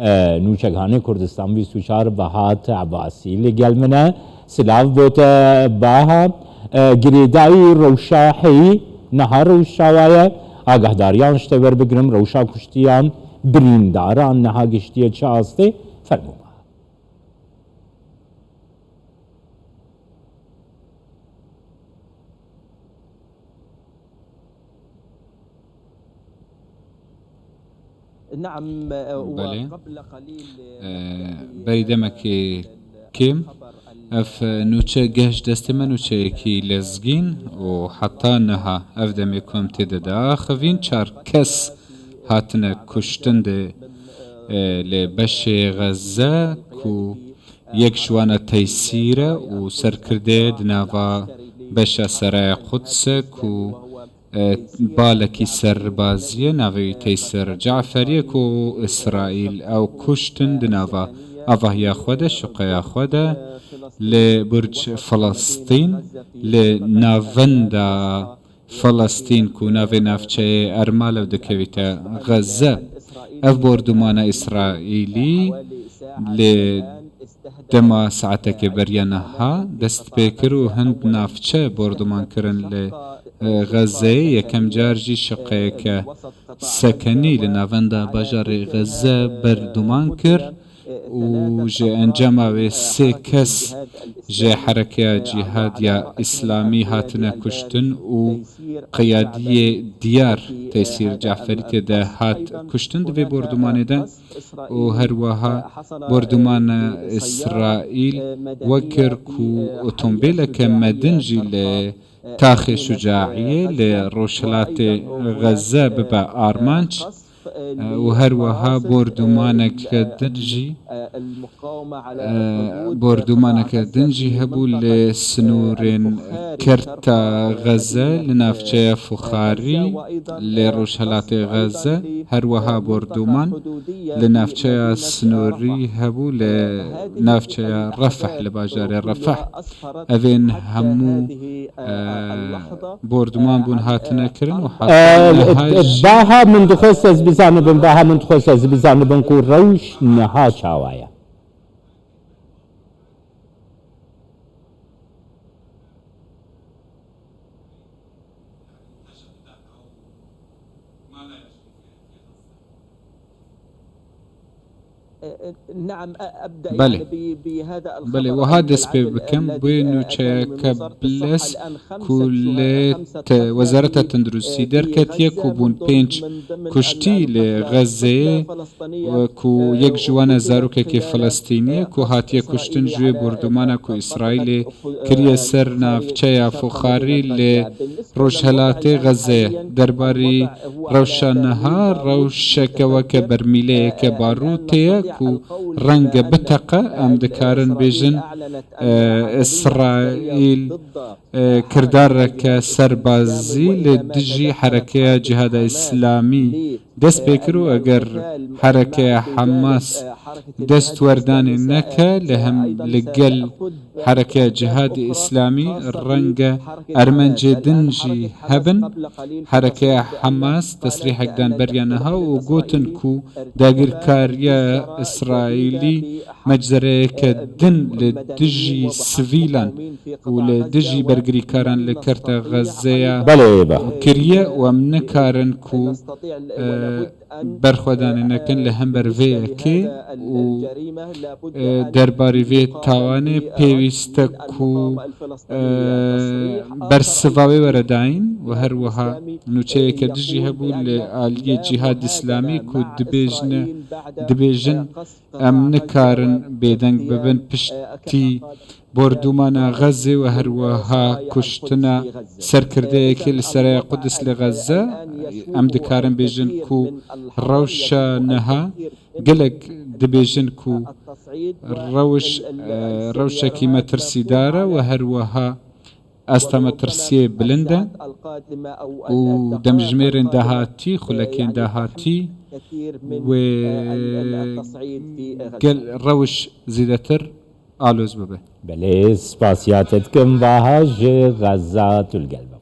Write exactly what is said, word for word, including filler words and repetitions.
E, nûçeghanê Kurdistan bîst û çar Bahat Ebasî li gel min e. Silav bo te Baha. E, girêdayî rewşa heyî niha rewşa wa ye. Agahdariyan ji te werbigirim, rewşa kuştiyan birîndaran niha giştiye çi astê? Fermo Baha. Belê. E, berî demekê kêm ev nûçe geh ji destê me nûçeyekî lezgîn û heta niha ev demê ku em tê de diaxivîn çar kes hatine kuştin de, e, li beşê Xezze ku yek ji wan a Teysîr e û serkirdê di nava beşa Seraya Quds e ku, e, balekî serbazî ye, navê wî Teysîr Caferî ye ku Îsraîl ew kuştin di nava avahiya xwe de, şuqeya xwe de, li Burc Filistîn, li navenda Filistîn ku navê navçeyê Ermalew dikevîte Xezze. Ev bordûmana Îsraîlî li dema saetekê beriya niha dest pê kir û hind navçe bordûman kirin li, e, Xezzeyê. Yekem car jî şiqeyeke sekenî li navenda bajarê Xezze berdûman kir û ji encama wê sê kes ji Herekeya Cîhad ya Îslamî hatine kuştin û qiyadiyê diyar Teysîr Caferî tê de hat kuştin di vê bordûmanê de û her wiha bordûmana Îsraîl we kir ku otombêleke me din jî li Taxê Şucaiyê li rojhilatê Xezze bibe armanc û her wiha bordûmaneke din jî, e, bordûmaneke din jî hebû li sinûrên Kerta Xezze li navçeya Fuxarî li rojhilatê Xezze, her wiha bordûman li navçeya sinûrî hebû li navçeya Refeh, li bajarê Refeh. Evên hemû, e, bordûman bûn hatine kirin û heta niha jî Baha min dixwest ez bizanibim, Baha min dixwest ez bizanibim ku rewş niha çawa ye? Belê. Belê, wiha dest pê bikim, bê nûçeyeke bilez ku li te-, Wezareta Tenduristî derketiye ku bûn pênc kuştî li Xezzeyê, we ku yek ji wan e zarokekî Filistînî ye ku hatiye kuştin ji wê bordûmana ku Îsraîlê kiriye ser navçeya Fuxarî li rojhelatê Xezeyê. Derbarî rewşa niha, rewşeke weke bermîleyeke barûtê ye ku renge biteqe, em dikarin bêjin, e, Îsraîl, e, kirdareke serbazî li dijî Herekeya Cîhada Îslamî dest pê kir û eger Herekeya Hamas destwerdanê neke, li hem li gel Herekeya Cîhadê Îslamî renge Ermencê din jî hebin. Herekeya Hamas tesrîhek dan beriya niha û gotin ku dagirkariya Îsraîlî meczereyeke din li dijî sivîlan û li dijî bergirîkaran li Kerta Xezeya Belê, be. kiriye û em nikarin ku, e, berxwedanê nekin li hember vê yekê û, e, derbarî vê tawanê pêwîst e ku, e, bersiva wê were dayîn û her wiha nûçeyeke dijî hebû li aliyê Cîhad Îslamî ku dibêjne, dibêjin, em nikarin bêdeng bibin piştî bordûmana Xezê û her wiha kuştina serkirdeyekê li Seraya Qudus li Xeze. Em dikarin bêjin ku rewşa niha gelek dibêjin ku rewş, e, rewşekî metirsîdar e û her wiha asta metirsiyê bilind e û demjimêrên dahatî, xulekên dahatî wê gel rewş zêdetir aloz bibe. Belê, spasiya te dikim, Baha, ji Xeza tu li gel me.